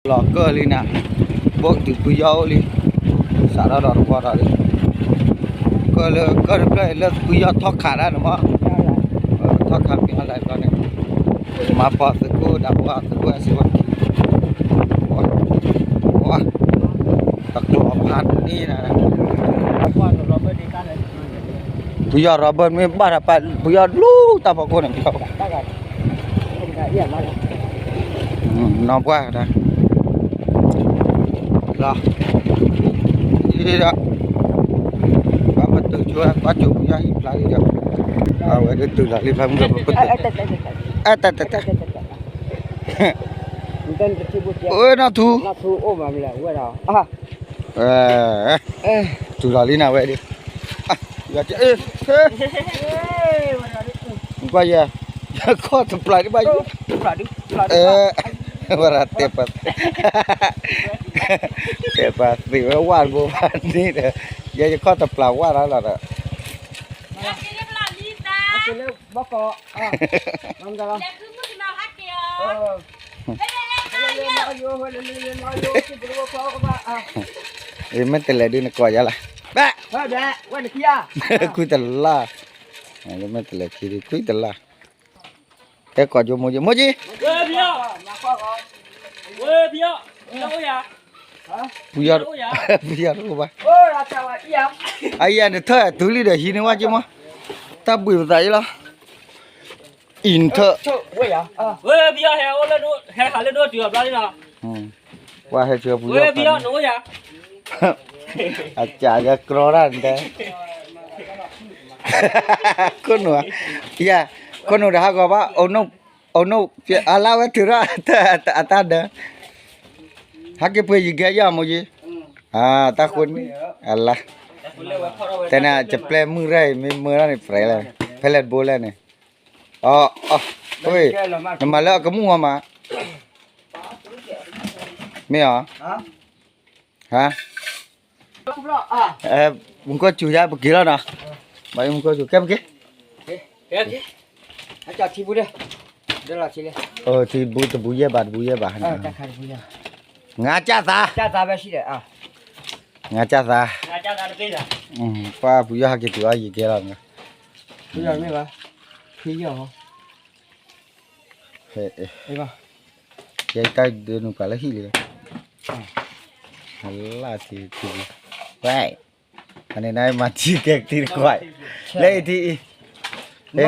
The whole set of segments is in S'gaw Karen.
လီၤကၢၢ်လံနၤ, ဘိၣ်တုၤဖုယီၢ်အိၣ်လံ, စးထီၣ်ဒီးတဘီထီၣ်လံ, ကၢၢ်လၢကၢၢ်တဖျၢၣ်လၢဖုယီၢ်ထီၣ်ခးတၢ်န့ၣ်မး, ထီၣ်ခးမ့ၢ်အီၣ်လၢကီၢ်န့ၣ်, မၤပိာ်သုးခိၣ်ဒၣ်ပှၤသုးခိၣ်အစ့ဝဲ, ပှၤ, တကျိၤဖးန့ၣ်နၤ, ဖုယီၢ်ရီဘၢၣ်မ့ၢ်ဘၣ်တၢ်ပာ် ဖုယီၢ်လူတၢ်ဖီခိၣ်န့ၣ် နီၢ်ပှၢ်တၢ် လီၤ, ဒီး ဘၣ်ပတုာ်ဆိ ကွၢ်ကိဖုယီၢ်ဟံၣ်ဖျါလံဒီး အဝဲဒၣ်တုၤလီၤလံဖဲမုၢ်ကပတုာ်, အဲ တၢ်တၢ်တၢ်, အိၣ်နီၢ်ထူ, တုၤလီၤလံနၤဝဲဒၣ်, ကွၢ်ယဲ ယခီၣ်တပျၢ်ဒံးဘၣ်ယိၣ်, ဝဲဒၣ်တဲပှၤ, တဲပှၤသ့ဝဲဝၣ်တဘိဘၣ်န့ၣ်ဒီး, ယဲယခီၣ်တပျၢ်ဝၣ်လီၤလီၤဒီး, ယမ့ၢ်တလဲၤဒုးနကိးယၤလၢ, ခွံတလါ, ယမ့ၢ်တလဲၤခံဒုးခွံတလါ, ဟဲကိးကၠိမိၢ်ကၠံ, မိၢ်ကၠံ, ဖုယီၢ်တအိၣ်ဘၣ်, အယၤနထၢၣ်တုၤလံဒီးဟံးန့ၢ်ဝဲကၠိမိၢ်, တၢ်ဘှံးပသးအံၤလီၤ, အံၤနထၢၣ် ဝဲဖုယီၢ်ဟဲအိၣ်လၢဒိၣ် ဟဲဟးလၢဒိၣ်တုၤအဘျီလံနီၤ, ပှၤဟဲဆှၢဖုယီၢ်ဖးန့ၣ်, အစးကဲကြီတၢ်နတဲ, ခိၣ်နူာ်, ယၤ, ခိၣ်နူာ်ဒီးဟးဂီၤဘၣ်, အိၣ်နိၣ်, အလါဝဲထုးထီၣ်အတၢ်ဒၢး, ဟဲက့ၤပှ့ၤယံၤကဲယီၢ်မိၢ်ယံၤ, တၢ်ဃိန့ၣ်, အလါ, တဲနၤ ကပျဲမုၢ်ရဲၣ်အံၤ မ့ၢ်မၢထီၣ်န့ၣ် ပြဲလၢ, ဖဲလဲၣ်တဘိလဲၣ်န့ၣ်, အီ, နမၤလၢအကမူၣ်မးမး, မ့ၢ်အီၤ, ဟါ, မူခိၣ်စူၤယါပက့ၤလီၤနီၤ, မူခိၣ်စူၤကဲပက့ၤ, ထံဘူတဘူယဲၢ်ဘး တဘူယဲၢ်ဘး, ငါးကျပ်သား, ငါးကျပ်သား, ပှၤဖုယီၢ်ဟဲက့ၤတုၤအီၤယံၤကဲလီၤ, ယဲတၢ်ဒုးနုာ်ပှၤလၢဟံၣ်လံ, လၢထံထံ, ဝဲ, အန့ၣ်နမၤထံကဲကတံၤတကွၢ်, လၢအံၤထံအံၤ, ထံ,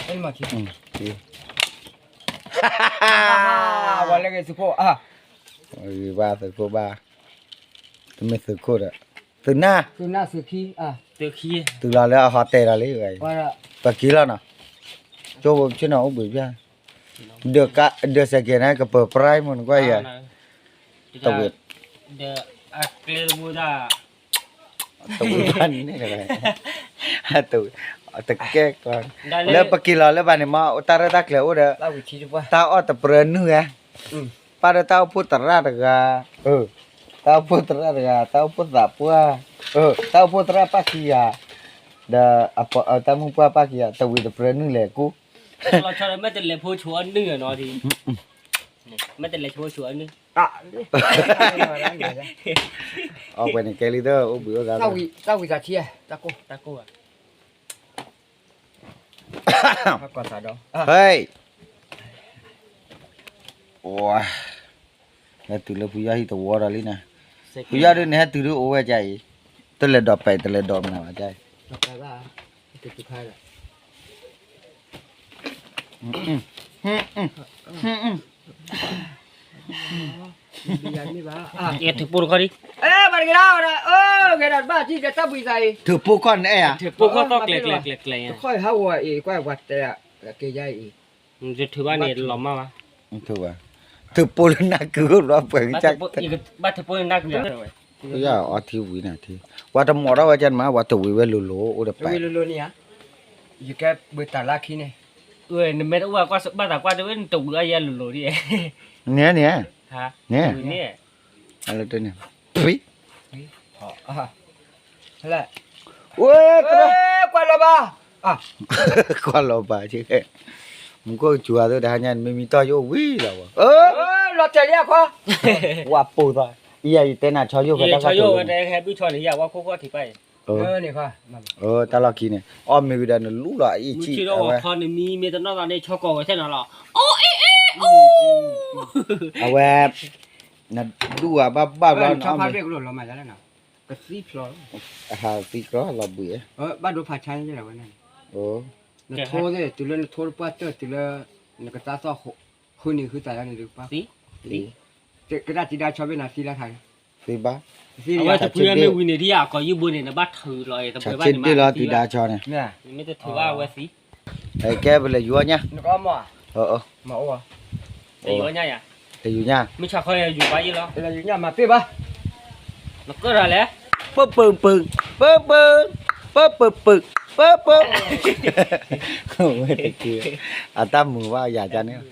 ဘၣ်သုးခိၣ်ဘၣ်, တမ့ၢ်သုးခိၣ်ဒီး, သုးနၢ်, သုးလီၤလၢအဟီတဲဒီးလံ, ပက့ၤလီၤနီၤ, ကၠိဖိဆ့ၣ်နီၤအိၣ်ဘှံးဖျါ, ဒၢးစဲးကဲၤန့ၣ် ကပၢၤပြၢ်မုၢ်နကွၢ်ယၤ, တဝံၤ, တဝံၤဘၣ်န့ၣ်, တကဲ, လၢပက့ၤလီၤလၢဘၣ်န့ၣ်မး တၢ်ရဲၣ်တၢ်ကျဲၤအိၣ်ဒီး, တၢ်အီၣ်တပြၢနုၢ်ဧါ, ပၢ်ဒီးတၢ်အိၣ်ဖှိၣ်သရၣ်တဂၤ, တၢ်အိၣ်ဖှိၣ်သရၣ်တဂၤ, တၢ်အိၣ်ဖှိၣ်သးပှၢ်, တၢ်အိၣ်ဖှိၣ်သရၣ်ပၢ်ခံဂၤ, ဒီးတၢ်မုၢ်ပှၢ်ပၢ်ခံဂၤ တဝံၤတပြၢနုၢ်လဲၤကူ, မ့ၢ်တလဲၤဖိဆူအနုၢ်နီၤ, မ့ၢ်တလဲၤဖိဆူအနုၢ်, အီၣ်ပှဲၤန့ၣ်ကဲလံဒီး အိၣ်ဘှံးအိၣ်သါ, တၢ်ဝံၤသးထံ, တၢ်ကိၢ်, ဟဲ, ဟဲတုၤလၢဖုယီၢ်ဟံၣ်သဝီဒီးလံန့ၣ်, ဖုယီၢ်ဒုးန့ၣ် ဟဲတုၤဒုးအိၣ်ဝဲဒ်အံၤ, တလဲၤဒိးပဲာ်တလဲၤဒိးမနုၤဘၣ်ဒ်အံၤ, ထုးပိတခီဒံး, ထုးပိခီၣ်န့ၣ်အဲၣ်ဧါ, ထုးပိခီၣ်ကျဲၤကျဲၤကျဲၤကျဲၤ, ထုးဘၣ်န့ၣ်လီၤမၢ်ဘၣ်, ထုးဘၣ်, ထုးပိလၢနၢ်ကုၢ်အိၣ်ဘျီပှဲၤကစၢ်, ဘၣ်ထုးပိလၢနၢ်ကုၢ်, အီထံဝံၤနၤထံ, ပှၤတမီၤထီၣ်ဝဲကဲန့ၣ်မး ပှၤတဝံၤဝဲလိၤလိၤအိၣ်ဒီးပှဲၤ, ယကဲဘၣ်တၢ်လၢခံန့ၣ်, နမ့ၢ်တအိၣ်ဘၣ်သးကွၢ်တဝဲ နတဝံၤအယဲလိၤလိၤဒ်, န့ၣ်န့ၣ်, န့ၣ်, အလၢတန့ၣ်, ဝဲ, ကွၢ်လီၤဘၣ်, ကွၢ်လီၤဘၣ်, မူခိၣ်စူၤအသိးတဟါညါ မ့မ့ၢ်တီၢ်ယအိၣ်ဝံၤလီၤဘၣ်, လီၤတဲာ်လံအခွါ, ဝဲပိာ်သီ, ယၤယတဲနၤဆီယိၣ်ဖဲတၢ်ခီၣ်ထံး, ဟဲဘုဆီန့ၣ် ယၤဝဲခိၣ်ခီၣ်ထံးပၢ်အံၤ, တၢ်လီၢ်ခံန့ၣ် အီၣ်မ့ၢ်ဝံၤဒီးနလူလီၤအံၤဆံး, အဝဲ အဝဲ နဒူၣ်အဘၣ်ဘၣ်ဘျီန့ၣ်, ကသံဖျိး, အဟးသံကြီလီၤဘှံး, ဘၣ်ဒိဖးဆါန့ၣ်ဝဲန့ၣ်, နထိသ့ၣ် တုၤလၢနထိတပှၢ်တၢၢ် တုၤလၢ နကသးသီၣ် ဃုနံၤဃုသးလၢန့ၣ်ဒုးပှၢ်, ကဒၣ်တံၤဒါဆီဘ့ၣ်နၤသံလၢခါ, သံဘၣ်, အဝဲတပှ့ၤမ့ၢ်ဝံၤန့ၣ် ဒ်ယၤကီးယုၢ်ဘိန့ၣ် နဘၣ်ထုးလီၤအံၤ တပှ့ၤဘၣ်န့ၣ်မး, နမ့ၢ်တထုးဘၣ်အဝဲသံ, ကဲပလဲၤယူၤအီၣ်ညၣ်, လဲၤယူၤအီၣ်ညၣ်ယၤ, လဲၤယူၤညၣ်, မ့ၢ်ဆါခီယူၤဘၣ်ယ့ၢ်လီၤ, မၤပ့ၢ်ဘၣ်, နကၢၣ်တၢ်လဲၣ်, ပၢပၢပၢ, ပၢပၢ, ပၢပၢပၢ, ပၢပၢ, ဝဲတက့ၢ်, အတၢ်မုာ်ဘၣ်ယၤကန့ၣ်,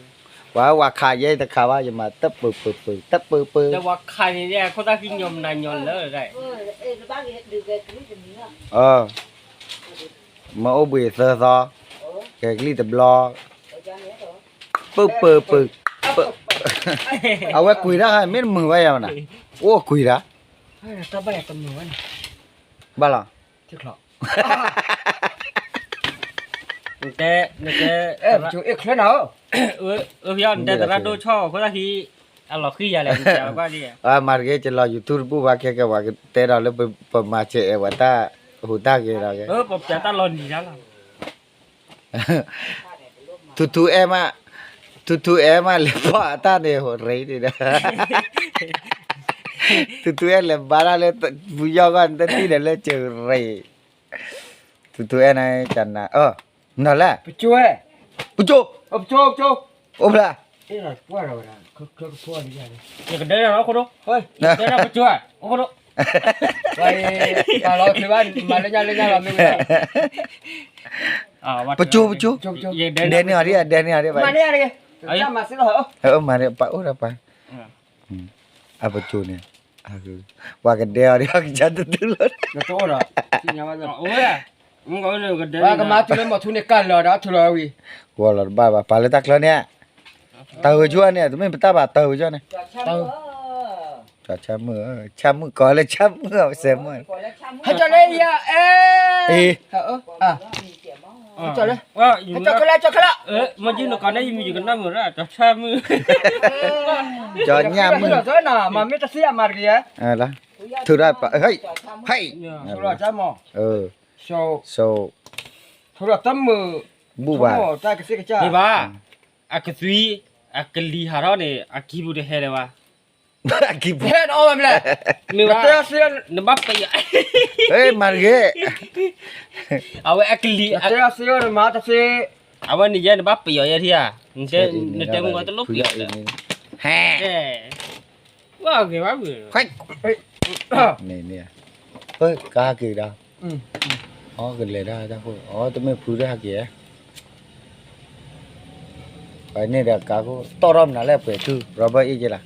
ပှၤဝၤခးယဲတခါဘၣ် ယမၤတပၢပၢပၢ, တပၢပၢ, ဝၤခးန့ၣ် ခိၣ်သၣ်ဃံညီမနၤညီလၢ, မ့ၢ်အိၣ်ဘှံးသၢသီ, ကဲကလံၣ်တဘျီ, ပၢပၢပၢ, အဝဲကွံာ်တၢ်ခါ မ့ၢ်တမုာ်ဘၣ်ယၤမနၤ, အိၣ်ကွံာ်တၢ်, ဘၣ်လီၤ, နတဲ, နတဲ, နတဲသရၣ်ဒိၣ်ဆီၣ် ခိၣ်သၣ်ဃံ, အလီၤဃံယၤလဲၣ်, မၤတဂ့ၤ ယလီၤ YouTube တဘူၣ်ဘၣ် ခဲကဲ ပှၤကတဲဒီးလၢပမၤစဲးအဲၣ်ပှၤတၢ်ဟူးတၢ်ဂဲၤဒီး, ပှၤပျးတၢ်လီၤနံၤတၢ်လီၤ ထူထူအဲၣ်မး, ထူထူအဲၣ်မး လဲၤဖီၣ်အတၢ်န့ၣ် ဟိးရ့န့ၣ်ဒီး, ထူထူအဲၣ်လဲၤဘါတၢ်လၢ ပူၤယီၢ်ဂီၢ် နတထံၣ်ဒီးလၢစရ့, ထူထူအဲၣ်န့ၣ် ကနၤ, နီၢ်လဲၣ်, ပကၠိ, ပကၠိ, အိၣ်ဖျါ, ယကဒဲနၤလီၤ အိၣ်ခိၣ်ဒိၣ်, ယကဒဲနၤပကၠိ, အိၣ်ခိၣ်ဒိၣ်, ပလီၤချ့ဘၣ် မၤလၢညါလၢညါလီၤမ့ၢ်ဝဲဒၣ်, ပကၠိ ပကၠိ, ဒဲန့ၢ်အီၤဒံး ဒဲန့ၢ်အီၤဒံး, မၤန့ၢ်အီၤဒံး, မၤန့ၢ်ပှၤအိၣ်ဒီးပှၤ, အပကၠိန့ၣ်, ပှၤကဒဲအီၤဒံး ကစၢ်တတုၤလီၤ, ကမၤတုၤလၢမီၤထူန့ၣ်ကၢ်လီၤဒီးထူလီၤဝံၤ, ဂီၤလီၤတဘၣ်ဘၣ် ပာ်လၢတၢ်ချၢန့ၣ်, တၢ်ဝဲကၠိန့ၣ် တမ့ၢ်ပတၢ်ဘၣ် တၢ်ဝဲကၠိန့ၣ်, ဆၣ်မုၣ်, ဆၣ်မုၣ် ကိးလၢဆၣ်မုၣ် စဲးမုၣ်, ဟဲကၠီလၢယၤအဲ, ကၠီလၢ, ကၠီခဲလၢာ် ကၠီခဲလၢာ်, မ့ၢ်ယုၢ်နကိးန့ၣ် ယမံၤယကနၣ်မုာ်ရၣ် ကၠီဆၣ်မုၣ်, ကၠီညၣ်မုၣ်, မ့ၢ်တသ့အမၤတက့ၢ်, ထုးထီၣ်, ဟဲ, ထုးထီၣ်တၢ်မုာ်, ဘူးဘၣ်, တၢ်ကသ့ၣ်ကစၢ်, ဘၣ်, အကသွံ, အကလံၤဟးထီၣ်န့ၣ် အကံၢ်ပူၤတဟဲလၢၤဘၣ်, အကံၢ်ပူၤ, မ့ၢ်ဘၣ်, နဘၣ်ပယီၤ, မၤတဂ့ၤ, အဝဲအကလံၤ, အဝဲန့ၣ်ယဲ နဘၣ်ပယီၤယဲထံဧါ, နတဲမုၢ်ဝဲတလိၣ်ပယီၤလၢ, ဟဲ ဝဲဂ့ၤဘၣ်မုၢ်, န့ၣ်, ကါက့ၤဒီး, အကလဲၤဒၣ်တၢ်ခိၣ်, အတမ့ၢ်ဖုဒၣ်ဟဲက့ၤ, ပှၤန့ၣ်ဒီးကါခိၣ် တီၣ်ထီၣ်မနုၤလဲၣ် ပှဲၤထူ Robert အ့ၣ်က့ၤလၢ,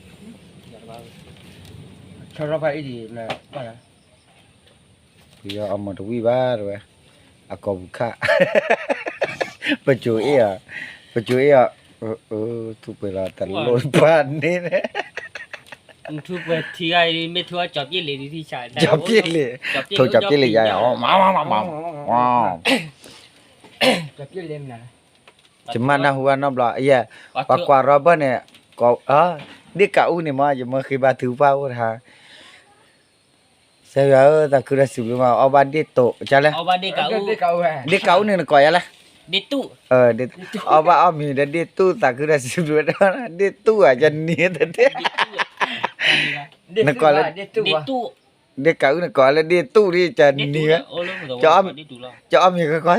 ပယီၤအမီၤတဝံၣ်ဘၣ်တဝဲ, အကိာ်ပူၤခၣ်, ပစိၤအ့ၣ်အီၤ, ပစိၤအ့ၣ်အီၤ, ထူပှဲၤလီၤတလိၣ်ပှၤန့ၣ်, ထူပှဲၤထံဂၤအံၤ မ့ၢ်ထူအကၠီၤပျ့ၣ်လံ, ကၠီၤပျ့ၣ်လံ, ထိၣ်ကၠီၤပျ့ၣ်လံယၤ, ယမါနၢ်ဟူဘၣ်နီတဘျီ, ပှၤကွၢ် Robert န့ၣ်, ဒ့ၣ်ကးအူန့ၣ်မ့ၢ် ယမၢဃ့ဘါထုကဖၣ်အိၣ်တဟါ, စဲယွၤဧၢ သးခုဒီးစံးဘျုးမး အီၣ်ဘၣ်ဒ့ၣ်တိာ် ကလဲၣ်, ဒ့ၣ်ကးအူန့ၣ်နကိးယၤလဲၣ်, အီၣ်ဘၣ်အီၣ်မ့ၤဒီးဒ့ၣ်တူၣ် သးခုဒီးစံးဘျုး, ဒ့ၣ်တူၣ်ဧါ ယနံၤတဒ့ၣ်, နကိးလၢ ဒ့ၣ်ကးအူန့ၣ်ကိးလၢဒ့ၣ်တူၣ်ဒ် ယနံၤ, ကအီၣ်မ့ၤဃီဃီ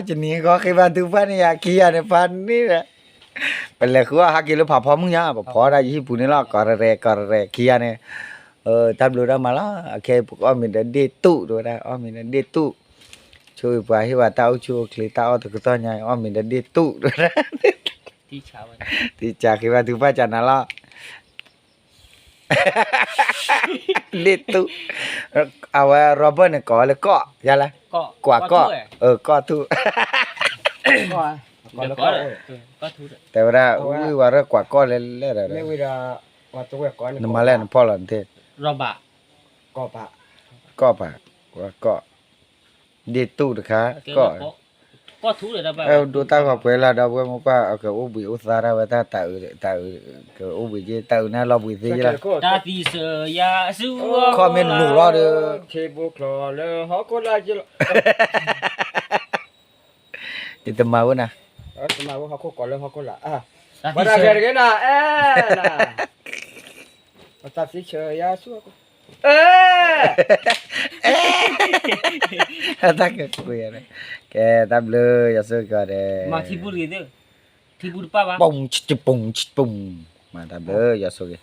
ယနံၤဃီ ဃ့ဘါထုကဖၣ်န့ၣ် ယၤခံဂၤန့ၣ် ဖးန့ၣ်ဒီး, ပလဲၤဃုအီၣ်ဟးက့ၤလၢဖးဖီမုၢ်ညါ ပဖီဒၣ်ယဟံၣ်ပူၤန့ၣ်လီၤ ကီၢ်ရဲၣ်ကီၢ်ရဲၣ်ခံဂၤန့ၣ်, တၢ်ဘျုးတၢ်မၤလီၤ အခဲအံၤပကအီၣ်မ့ၤဒီးဒ့ၣ်တူၣ်တဝဲဒၣ် အီၣ်မ့ၤဒီးဒ့ၣ်တူၣ်, ဆိၣ်ဂ့ၤပှၤဟ့ၣ်ဝဲတၢ်အိၣ်ဆူၣ်အိၣ်ချ့ တၢ်အီၣ်တကတီၢ်ညါ အီၣ်မ့ၤဒီးဒ့ၣ်တူၣ်တဝဲဒၣ်, တံၢ်စးဃ့ဘါထုကဖၣ်ကနၤလီၤ ဒ့ၣ်တူၣ်, အဝဲ Robert န့ၣ် ကိးဝဲလၢကီၢ် ယါလဲၣ်, ကွၢ်ကီၢ်, ကီၢ်ထူၣ်, တဲဝဲဒၣ် ဝံၢ်ဝဲရၢၢ်ကွၢ်ကီၢ်လဲၣ်လဲၣ်ဒီး, မ့ၢ်ဝံၤဒီး နမၤလဲၣ်နဖီၣ်လီၤနသ့ၣ်, ကီၢ်ပၤ, ကီၢ်, ဒ့ၣ်တူၣ်တခါ, ကီၢ်, ဒိၣ်တၢ်ဂီၤပှဲၤလၢဒီပုၢ်ဝဲၢ်မိၢ်ပၢ် ကအိၣ်ဘှံးအိၣ်သါတၢ်ဝဲတၢ်တၢ်အုး, တၢ်အုး, ကအိၣ်ဘှံးက့တၢ်အုးန့ၣ်လီၤဘှံးသ့ယလီၤ, ခီၣ်မ့ၢ်လိၤလီၤဒီး ယတမၤဝဲနၤ, ပှၤတဂၤတဂ့ၤနၤ, အဲနၤ, ပတၢ်သံဆၢယါဆူ, အဲ, တၢ်ကကွဲး, ကဲတၢ်ဘျုး ယွၤဆိၣ်ဂ့ၤကီးဒဲး, ပူ, ပူ, မၤတၢ်ဘျုး ယွၤဆိၣ်ဂ့ၤ